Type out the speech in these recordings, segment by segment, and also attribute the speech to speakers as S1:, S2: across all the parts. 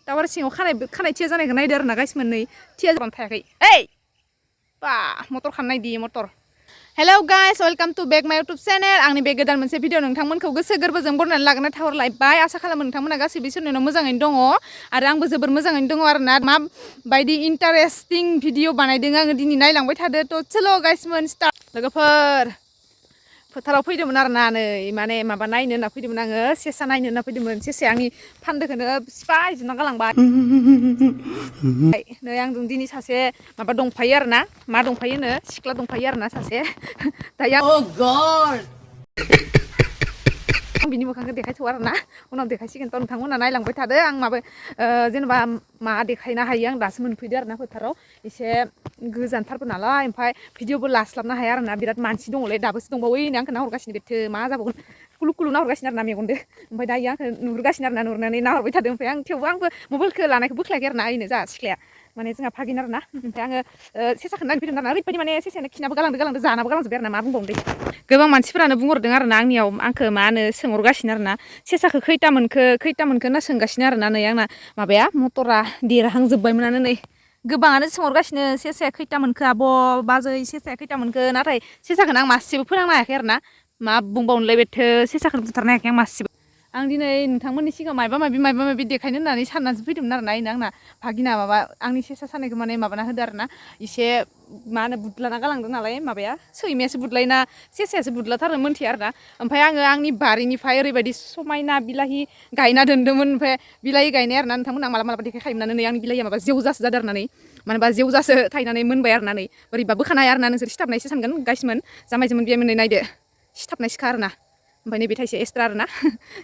S1: Tower सिङाव खानाय थिया जानायखौ नायदो आरो ना गाइस मोननै थिया जानानै थायाखै ओइ बा मटर खान नायदि मटर हेलौ गाइस वेलकाम टू बेक माय यूट्यूब चैनल आंनि बे गोदान मोनसे भिडिअ नोंथांमोनखौ गोसो गोरबोजों बरायनानै लागोना थाहरलायबाय आसा खालामो नोंथांमोना गासैबो इसोरनि मोजाङैनो दङ आरो आंबो जोबोर मोजाङैनो दङ आरो ना माबायदि इन्टारेस्टिं भिडिअ बानायदों आङो दिनै नायलांबाय थादो थ' चलो गाइसमोन स्टार्ट लोगोफोर फोथाराव फैदोंमोन आरो ना नै माने माबा नायनो होनना फैदोंमोन आङो सेसा नायनो होनना फैदोंमोन सेसाया आंनि फान्दोखौनो सिफाय जोबना गालांबाय नै आंजों दिनै सासे माबा दंफायो आरो ना मा दंफायो होनो सिख्ला दंफायो आरो ना सासे दायो
S2: Oh God!
S1: आं बिनि मोखांखौ देखायथ'आ आरो ना उनाव देखायसिगोन थ' नोंथांमोना नायलांबाय थादो आं माबा जेनेबा मा देखायनो हायो आं दासो मोनफैदो आरो ना फोथाराव एसे गोजानथारबो नालाय ओमफ्राय भिडिअबो लास्लाबनो हाया आरो ना बिराद मानसि दङलै दाबोसो दंबावो ओइनै आंखौ नाहरगासिनो बेथो मा जाबावगोन कुलु कुलु नाहरगासिनो आरो ना मेगनदो ओमफ्राय दायो आंखौ नुहुरगासिनो आरो ना नुहुरनानै नाहरबाय थादों ओमफ्राय आं थेवबो आंबो मबाइलखौ लानायखौ बोख्लायाखै आरो ना ओइनो जोंहा सिख्लाया माने जोंहा फागिन आरो ना ओमफ्राय आङो सेसाखौ नायनो फैदों आरो ना ओरैबायदि माने सेसायानो खिनाबो गालांदों जानाबो गालांजोब्बाय आरो ना मा बुंबावनो दे गोबां मानसिफोरानो बुंहरदों आरो ना आंनियाव आंखौ मा होनो सोंहरगासिनो आरो ना सेसाखौ खैथा मोनखो होनना सोंगासिनो आरो ना नै आंना माबाया मटरा देरहांजोब्बायमोनानो नै गोबाङानो सोंहरगासिनो सेसाया खैथा मोनखो आब' बाजै सेसाया खैथा मोनखो नाथाय सेसाखौनो आं मासेबो फोरोंनो हायाखै आरो ना मा बुंबावनोलाय बेथो सेसाखौनो बुथारनो हायाखै आं मासेबो आं दिनै नोंथांमोननि सिगाङाव माबा माबि देखायनो होननानै साननानैसो फैदोंमोन आरो ना इनो आंना भागिना माबा आंनि सेसा सानायखौ माने माबाना होदो आरो ना एसे मा होनो बुदलाना गालांदों नालाय माबाया सैमायासो बुदलायोना सेसायासो बुदलाथारो मोनथिया आरो ना ओमफ्राय आङो आंनि बारिनिफ्राय ओरैबायदि समायना बिलाहि गायना दोन्दोंमोन ओमफ्राय बिलाहि गायनाय आरो ना नोंथांमोना मालाबा देखायखायोमोन नै आंनि बिलाहिया माबा जेवजासो जादों आरो ना नै मानोबा जेवजासो थायनानै मोनबाय आरो ना नै बोरैबा बोखानो हाया आरो ना नोंसोर सिथाबनायसो सानगोन गाइसमोन जामायजोमोन बियाइमोन नै नायदो सिथाबनायसोखा आरो ना ओमफ्राय नैबे थाइसे एक्सट्रा आरो ना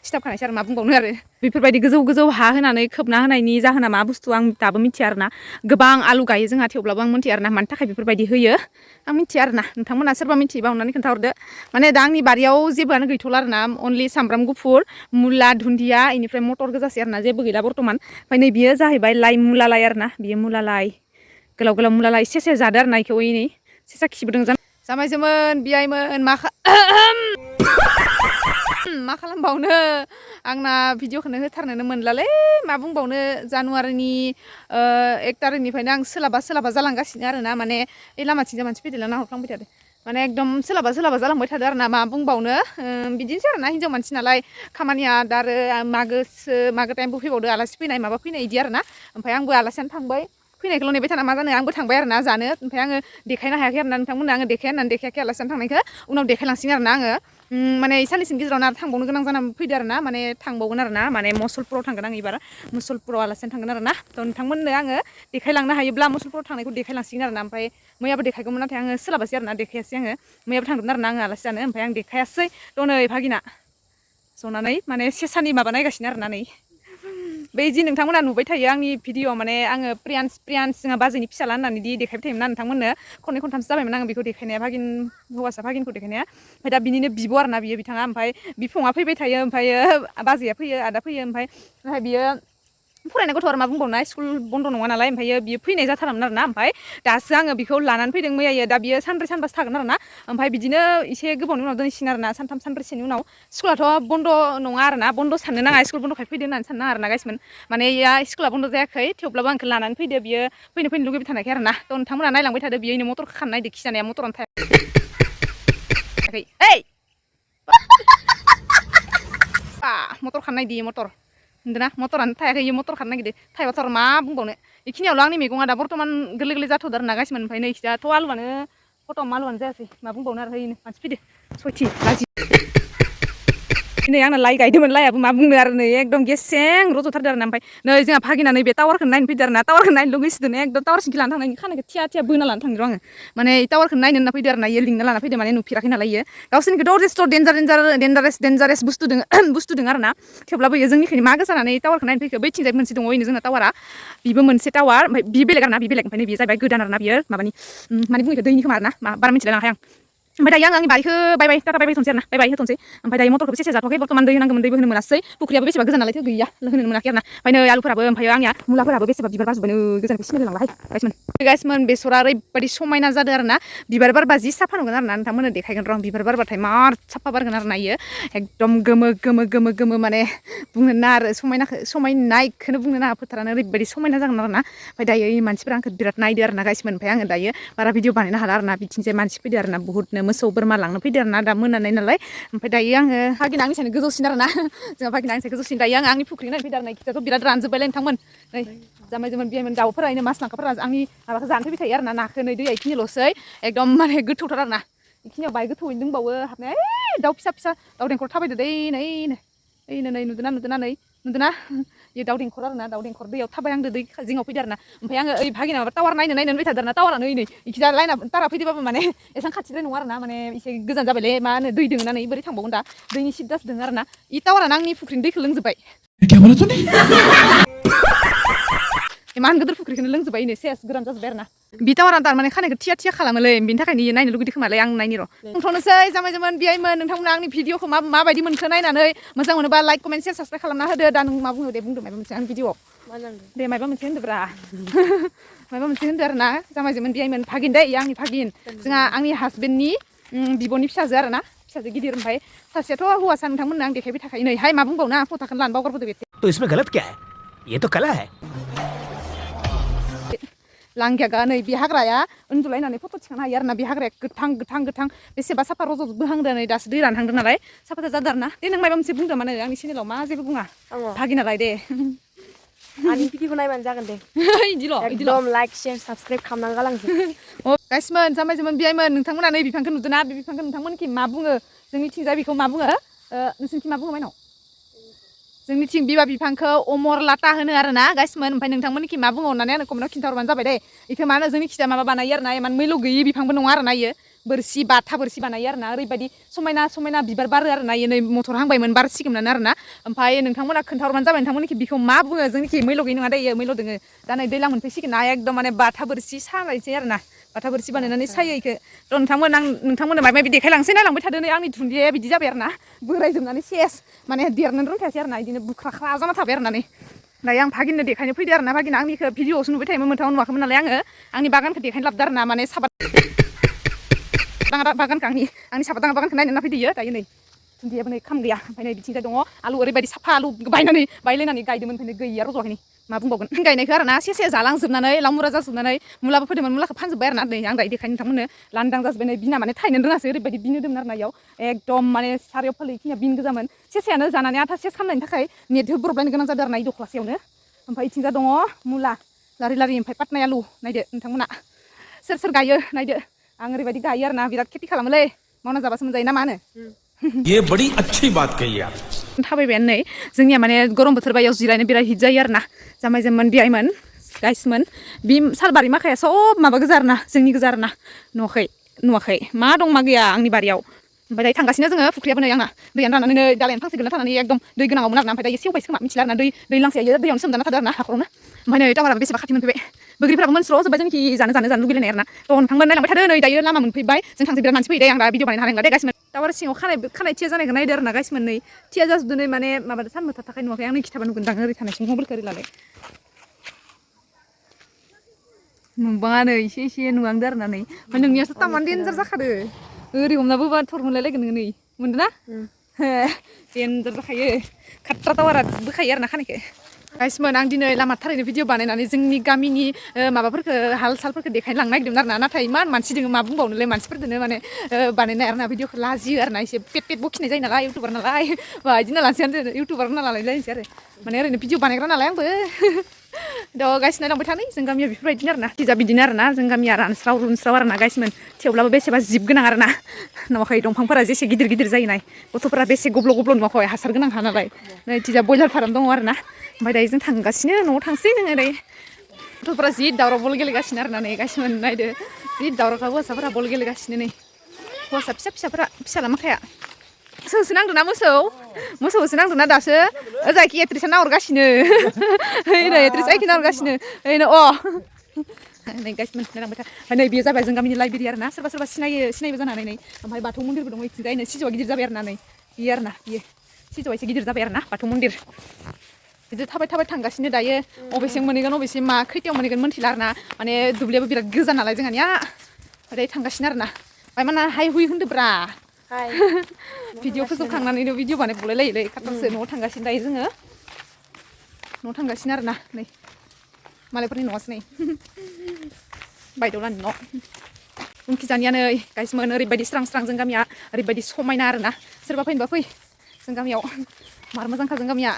S1: सिथाबखानायसो आरो मा बुंबावनो आरो बेफोरबायदि गोजौ गोजौ हा होनानै खोबना होनायनि जाहोना मा बुस्थु आं दाबो मिथिया आरो ना गोबां आलु गायो जोंहा थेवब्लाबो आं मिथिया आरो ना मानि थाखाय बेफोरबायदि होयो आं मिथिया आरो ना नोंथांमोना सोरबा मिथियोबा अननानै खोन्थाहरदो माने दा आंनि बारियाव जेबोआनो गैथ'ला आरो ना अनलि सामब्राम गुफुर मुला दुन्दिया इनिफ्राय मटर गोजासै आरो ना जेबो गैला बर्थमान ओमफ्राय नै बियो जाहैबाय लाइ मुला लाइ आरो ना बियो मुला लाइ गोलाव गोलाव मुला लाइ सेसाया जादो आरो ना इखौ ओइनै सेसा खिबोदों जामायजोमोन बियाइमोन मा खालामबावनो आंना भिडिअखौनो होथारनोनो मोनलालै मा बुंबावनो जानुवारिनि 1 तारिखनिफ्रायनो आं सोलाबा जालांगासिनो आरो ना माने ओइ लामाथिंजा मानसि फैदोंला नाहरफ्लांबाय थादो माने एकदम सोलाबा जालांबाय थादो आरो ना मा बुंबावनो बिदिनोसै आरो ना हिनजाव मानसि नालाय खामानिया दा आरो मागो टाइमबो फैबावदो आलासि फैनाय माबा फैनाय इदि आरो ना ओमफ्राय आंबो आलासियानो थांबाय फैनायखौल' नेबाय थाना मा जानो आंबो थांबाय आरो ना जानो ओमफ्राय आङो देखायनो हायाखै आरो ना नोंथांमोननो आङो देखायाखै आलासियानो थांनायखौ उनाव देखायलांसिगोन आरो ना आङो माने साननैसोनि गेजेरावनो आरो थांबावनो गोनां जानानै फैदो आरो ना माने थांबावगोन आरो ना माने मुसलपुराव थांगोन आं एबार मुसलपुराव आलासियानो थांगोन आरो ना थ' नोंथांमोननो आङो देखायलांनो हायोब्ला मुसलपुराव थांनायखौ देखायलांसिगोन आरो ना ओमफ्राय मैयाबो देखायगौमोन नाथाय आङो सोलाबासै आरो ना देखायासै आङो मैयाबो थांदोंमोन आरो ना आङो आलासि जानो ओमफ्राय आं देखायासै थ' नै भागिना जनानै माने सेसानि माबा नायगासिनो आरो ना नै बै जि नोंथांमोना नुबाय थायो आंनि भिडिअ माने आङो प्रियान्स जोंहा बाजैनि फिसाला होननानै देखायबाय थायोमोन ना नोंथांमोननो खननै खनथामसो जाबायमोन आङो बेखौ देखायनाया हौवासा भागिनखौ देखायनाया ओमफ्राय दा बिनिनो बिब' आरो ना बियो बिथाङा ओमफ्राय बिफङा फैबाय थायो ओमफ्रायो बाजैया फैयो आदा फैयो ओमफ्राय बियो फरायनाय गथ' आरो मा बुंबावना स्कुल बन्द' नङा नालाय ओमफ्रायो बियो फैनाय जाथारामोन आरो ना ओमफ्राय दासो आङो बेखौ लानानै फैदों मैयायो दा बियो सानब्रै सानबासो थागोन आरो ना ओमफ्राय बिदिनो एसे गोबावनि उनाव दोनहैसिगोन आरो ना सानथाम सानब्रैसोनि उनाव स्कुलाथ' बन्द' नङा आरो ना बन्द' साननो नाङा स्कुल बन्द'खाय फैदो होननानै साननो नाङा आरो ना गाइसमोन माने स्कुला बन्द' जायाखै थेवब्लाबो आंखौ लानानै फैदो बियो फैनो लुगैबाय थानायखाय आरो ना थ' नोंथांमोना नायलांबाय थादो बियो मटरखौ खानो नायदो खिजानाया मटरानो थायाखै ओइ मटर खानो नायदि मटर होनदोंना मटरानो थायाखै इयो मटर खानो नागिरदो थाइबाथ' मा बुंबावनो बेखिनियावल' आंनि मैगङा दा बर्थमान गोरलै जाथ'दो आरो ना गाइसमोन ओमफ्राय नै दाथ' आलुआनो आलुआनो जायासै मा बुंबावनो आरो ओइनो मानसि फैदो सयथि लाजि नै आंना लाइ गायदोंमोन लाइआबो मा बुंनो आरो नै एकदम गेसें रज'थारदो आरो ना ओमफ्राय नै जोंहा भागिना नै बे टावारखौ नायनो फैदो आरो ना टावारखौ नायनो लुगैसोदों एकदम टावार सिंखि लाना थांनायनि खानायखौ थिया बोना लाना थांदों आङो माने टावारखौ नायनो होनना फैदो आरो ना इयो लिंना लाना फैदो माने नुफेराखै नालाय इयो गावसोरनिखौथ' डेन्जारेस बुस्थु दङ आरो ना थेवब्लाबो इयो जोंनिखैनो मा गोसानानै टावारखौ नायनो फैखो बैथिंजाय मोनसे दङ इनो जोंना टावारा बिबो मोनसे टावार ओमफ्राय बि बेलेग आरो ना बि बेलेग ओमफ्राय बियो जाहैबाय गोदान आरो ना बियो माबानि माने बुङो दैनि खोमा आरो ना बारा मिथिलाय लाङाखै आं ओमफ्राय दायो आंनि बारिखौ बाय टाटा बाय थनसै आरोना बाय होथ'नोसै ओमफ्राय दायो मटरखौबो सेसे जाथ'वाखै बर्थमान दै होनांगौमोन दैबो होनो मोनासै फुख्रियाबो बेसेबा गोजान नालायथो गैया होनो मोनाखै आरोना ओमफ्राय नै आलुफोराबो ओमफ्राय आंनिया मुलाफोराबो बेसेबा बिबार बारजोब्बाय गोजाननिफ्राय सिनाय लांबाय गाइसमोन बेसरा ओरैबायदि समायना जादों आरोना बिबार बारबा जि साफा नुगोन आरोना नोंथांमोननो देखायगोन र' आं बिबार बारबाथाय मार साफा बारगोन आरोना इयो एकदम गोमो माने बुंनो ना आरो समायनायखौनो बुंनो नाङा फोथारानो ओरैबायदि समायना जागोन आरोना ओमफ्य दायो मानसिफोरा आंखौ बिराद नायदो आरोना गाइसमोन ओमफ्राय आङो दायो बारा भिडिअ बानायनो हाला आरोना बिथिंजाय मानसि फैदो आरोना बुहुतनो मोसौ बोरमा लांनो फैदो आरोना दा मोनानाय नालाय ओमफ्राय दायो आङो भागिना आंनि सायावनो गोजौसिन आरोना जोंहा भागिना आंनि सायाव गोजौसिन दायो आंनि फुख्रि नायनो फैदो आरोना खिथाथ' बिराद रानजोब्बायलाय नोंथांमोन नै जामाय जोमोन बियायमोन दाउफोरा ओरैनो मास लांखाफोरा आंनि माबाखौ जानो फैबाय थायो आरोना नाखौ नै दैया इखिनिल'सै एकदम माने गोथौथार आरोना इखिनियाव बाय गोथौयैनो दंबावो हाबनाय दाउ फिसा दाउ देंखर थाबायदो दै नै नुदोना बे दाउ देंखर आरोना दाउ देंखर दैयाव थाबायहांदो दै जिङाव फैदो आरोना ओमफ्राय आङो ओइ भागिना माबा टावार नायनो फैबाय थादों आरोना टावारानो नै इखिजा लाइना टारा फैदोंबाबो माने एसेबां खाथिद्राय नङा आरोना माने एसे गोजान जाबायलै मा होनो दै दोङो ना नै बोरै थांबावगोन दा दैनि सिददासो दोङो आरोना इ टावारानो आंनि फुख्रिनि दैखौ लोंजोब्बाय इमान गिदिर फुख्रिखौनो लोंजोब्बाय इनो सेस गोरान जाजोब्बाय आरोना बि टावारा थारमाने खानायखौ थिया खालामोलै बिनि थाखायनो इयो नायनो लुगैदों खोमालै आं नायनि र' बुंथ'नोसै जामाय जोमोन बियायमोन नोंथांमोना आंनि भिडिअखौ माबायदि मोनखो नायनानै मोजां मोनोबा लाइक कमेन्ट शेयार साबसक्राइब खालामना होदो दा नों मा बुङो दे बुंदो माबा मोनसे आंनि भिडिअआव दे माबा मोनसे होनदोब्रा माबा मोनसे होनदो आरोना जामाय जोमोन बियायमोन भागिन दै आंनि भागिन जोंहा आंनि हासबेन्डनि बिब'नि फिसाजो आरोना फिसाजो गिदिर ओमफ्राय सासेयाथ' हौवासा नोंथांमोननो आं देखायबाय थाखायो नै हाय मा बुंबावनो आं फटाखौनो लानो बावगारबोदो बे
S2: तो इसमें गलत क्या है ये तो कला है
S1: लांगियागा नै बे हाग्राया उन्दुलायनानै फट' थिखांनो हायो आरोना बे हाग्राया गोथां बेसेबा साफा रज'बोहांदों नै दासो दै रानहांदों नालाय साफाथार जादों आरोना दे नों माबा मोनसे बुंदो माने आंनि चेनेलाव मा जेबो बुङा भागिनालाय दे
S3: आंनि भिडिअखौ नायबानो जागोन दे
S1: इदिल'
S3: एकदम लाइक शेयार साबसक्राइब खालामनानै गालांसै
S1: गाइसमोन जामाय जोमोन बियायमोन नोंथांमोना नै बिफांखौ नुदोंना बे बिफांखौ नोंथांमोनखि मा बुङो जोंनिथिंजाय बेखौ मा बुङो नोंसोरनिथिं मा बुङो माइनाव जोंनिथिं बिबा बिफांखौ अमर लाटा होनो आरोना गाइसमोन ओमफ्राय नोंथांमोननिखि मा बुङो अननानै आंनो कमेन्टआव खिन्थाहरबानो जाबाय दे इखौ मा होनो जोंनिखिजा माबा बानायो आरोना इमान मैल' गैयि बिफांबो नङा आरोना इयो बोरसि बाथा बोरसि बानायो आरोना ओरैबायदि समायना बिबार बारो आरोना इयो नै मटर हांबायमोन बारसिगोमोनानो आरोना ओमफ्राय नोंथांमोना खोन्थाहरबानो जाबाय नोंथांमोननिखि बिखौ मा बुङो जोंनिखि मैल' गैयि नङा दे इयो मैल' दोङो दा नै दैज्लां मोनफैसिगोन ना एकदम माने बाथा बोरसि सालायसै आरोना बाथा बोरसि बानायनानै सायो इखौ थ' नोंथांमोन आं नोंथांमोननो माबा माबि देखायलांसै नायलांबाय थादो नै आंनि दुन्दिया बिदि जाबाय आरोना बोरायजोबनानै सेस माने देरनो रोंखायासै आरोना बिदिनो बुख्राख्रा जाना थाबाय आरोना नै दायो आं भागिननो देखायनो फैदो आरोना भागिना आंनिखौ भिडिअआवसो नुबाय थायोमोन मोगथाङाव नुवाखैमोन नालाय आङो आंनि बागानखौ देखायनो लाबोदो आरोना माने साबाद बागानखौ आंनि साबाद दाङा बागानखौ नायनो फैदो इयो दायो नै दुन्दियाबो नै खाम गैया ओमफ्राय नै बिथिंजाय दङ आलु ओरैबायदि साफा आलु बायलायनानै गायदोंमोन ओमफ्राय गैया रज'वाखै मा बुंबावगोन गायनायखौ आरोना सेसे जालांजोबनानै लामुरा जाजोबनानै मुलाबो फोदोंमोन मुलाखौ फानजोब्बाय आरोना नै आं दायो देखायनो नोंथांमोननो लांदां जाजोब्बाय नै बिना माने थायनो रोङासै ओरैबायदि बिनो दोमोन आरोना इयाव एकदम माने सारियाव फालै इखिनिया बिन गोजामोन सेसेयानो जानानै आथा सेस खालामनायनि थाखाय नेट होब्रबलायनो गोनां जादों आरोना इ दख्लासेयावनो ओमफ्राय इथिंजा दङ मुला लारि ओमफ्राय पाटनाय आलु नायदो नोंथांमोना सोर गायो नायदो आं ओरैबायदि गायो आरोना बिराद खेथि खालामोलै मावना जाबासो मोनजायो ना मा होनो
S2: ये बड़ी अच्छी बात कही आप
S1: थाबायबायानो नै जोंनिया माने गरम बोथोर बायाव जिरायनो बिराद हिट जायो आरोना जामाय जोमोन बियायमोन गाइसमोन बि सालबारि माखाया सब माबा गोजा आरोना जोंनि गोजा आरोना नुवाखै मा दं मा गैया आंनि बारियाव ओमफ्राय दायो थांगासिनो जोङो फुख्रियाबो नै आंना दैयानो राननानै नै दालायानो फांसे गोलैना थानानै एकदम दै गोनाङावमोन आरोना ओमफ्राय दायो सेवबायसो खोमा मिथिला आरोना दै लांसेया दैयावनो सोमजाना थादों आरोना हाखरावनो ओमफ्राय नै टावाराबो बेसेबा खाथि मोनफैबाय बोग्रिफ्राबो मोनस्र'जोब्बाय जोंनिखि जानो लुगैलायनाय आरोना थ' नोंथांमोन नायलांबाय थादो नै दायो लामा मोनफैबाय जों थांसै बिराद मानसि फैयो दे आं दा भिडिअ बानायनो हानाय नंला दे गाइसमोन टावार सिङाव खानाय थिया जानायखौ नायदो आरोना गाइसमोन नै थिया जाजोबदों नै माने माबादो सानमोथा थाखाय नुवाखै आं नै खिथाबा नुगोनदां ओरै थानायसिम मबाइलखौ ओरै लालाय नुबाङानो एसे नुहांदो आरोना नै ओमफ्राय नोंनियासो तामान देन्जार जाखादो ओरै हमनाबो बा थर मोनलायलायगोन नोङो नै मोनदों ना देन्जार जाखायो खाट्रा टावारा बोखायो आरोना खानायखौ गाइसमोन आं दिनै लामा थारैनो भिडिअ बानायनानै जोंनि गामिनि माबाफोरखौ हाल सालफोरखौ देखायनो लांनो नागिरदोंमोन आरोना नाथाय इमान मानसि दङ मा बुंबावनोलै मानसिफोरजोंनो माने बानायनाय आरोना भिडिअखौ लाजियो आरोना एसे पेट बखिनाय जायो नालाय इउटुबार नालाय बिदिनो लानोसै आरो इउटुबार होनना लालायलायनोसै आरो माने ओरैनो भिडिअ बानायग्रा नालाय आंबो थ' गाइस नायलांबाय थानाय जों गामिया बेफोरबायदिनो आरोना तिजा बिदिनो आरोना जों गामिया रानस्राव आरोना गाइसमोन थेवब्लाबो बेसेबा जिब गोनां आरोना नुवाखै दंफांफोरा जेसे गिदिर जायोनाय गथ'फोरा बेसे गब्ल' नुवाखै हासार गोनां हा नालाय नै तिजा बयलार फार्म दङ आरोना ओमफ्राय दायो जों थांगासिनो न'आव थांसै जोङो ओरै गथ'फोरा जि दावराव बल गेलेगासिनो आरोना नै गाइसमोन नायदो जि दावरावखा हौवासाफोरा बल गेलेगासिनो नै हौवासा फिसाफोरा फिसाला माखाया होसो नांदोंना मोसौ होसो नांदोंना दासो ओजाखि एक्ट्रिसा नाहरगासिनो ओइनो एक्ट्रिस आइखि नाहरगासिनो ओइनो नै गाइसमोन नायलांबाय था ओमफ्राय नै बेयो जाबाय जों गामिनि लाइब्रेरि आरो ना सोरबा सिनायबो जानो हानाय नै ओमफ्राय बाथौ मन्दिरबो दङ इथिंजाय नै सिजौआ गिदिर जाबाय आरो ना नै बियो आरो ना बियो सिजौआ एसे गिदिर जाबाय आरो ना बाथौ मन्दिर बिदि थाबाय थांगासिनो दायो अबेसिम मोनहैगोन अबेसिम मा खैथायाव मोनहैगोन मोनथिला आरो ना माने दुब्लियाबो बिराद गोजान नालाय जोंहानिया ओरै थांगासिनो आरो ना ओमफ्राय माना हाय हुइ होनदोब्रा भिडिअ फोजोबखांनानैनो भिडिअ बानायबावलाय लायोलै खाथामसो न'आव थांगासिनो दायो जोङो न'आव थांगासिनो आरो ना नै मालायफोरनि न'आसो नै बायद'लानि न' उनखिजानिया नै गाइसमोन ओरैबायदि स्रां स्रां जों गामिया ओरैबायदि समायना आरो ना सोरबा फैनोबा फै जों गामियाव मार मोजांखा जों गामिया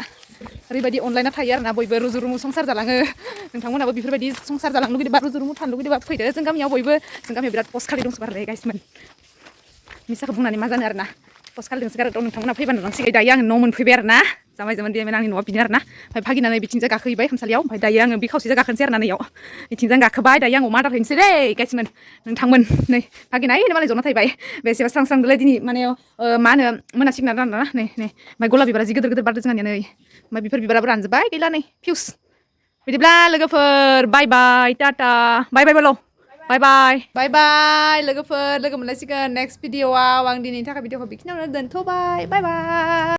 S1: ओरैबायदि अनलायना थायो आरो ना बयबो रुजु रुमु संसार जालाङो नोंथांमोनाबो बेफोरबायदि संसार जालांनो लुगैदोंबा रुजु रुमु थानो लुगैदोंबा फैदो जों गामियाव बयबो जों गामियाव बिराद पस्ट खालि दंसोगारोलै गाइसमोन मिसाखौ बुंनानै मा जानो आरो ना पस्ट खालि दोंसोगारो थ' नोंथांमोना फैबा नुलांसिगोन दायो आङो न' मोनफैबाय आरो ना जामाय जामाय आंनि न'आ बिनो आरो ना ओमफ्राय भागिनानै बिथिंजाय गाखोहैबाय खामसालियाव ओमफ्राय दायो आङो बे खावसेजों गाखोनोसै आरो ना नैयाव बिथिंजाय गाखोबाय दायो आं अमा आदार हैनोसै दै गाइसमोन नोंथांमोन नै भागिना ओइनो मालाय जना थाहैबाय बेसेबा स्रां स्रांदोलाय दिनै माने मा होनो मोनासिगोन आरो ना नै ओमफ्राय गलाब बिबारा जि गिदिर गिदिर बारदों जोंहानिया नै ओमफ्राय बेफोर बिबाराबो रानजोब्बाय गैला नै फिउस बिदिब्ला लोगोफोर बाय बाय टाटा बाय बाय बाल' बाय बाय लोगोफोर लोगो मोनलायसिगोन नेक्स्ट भिडिअआव आं दिनैनि थाखाय भिडिअखौ बेखिनियावनो दोनथ'बाय बाय बाय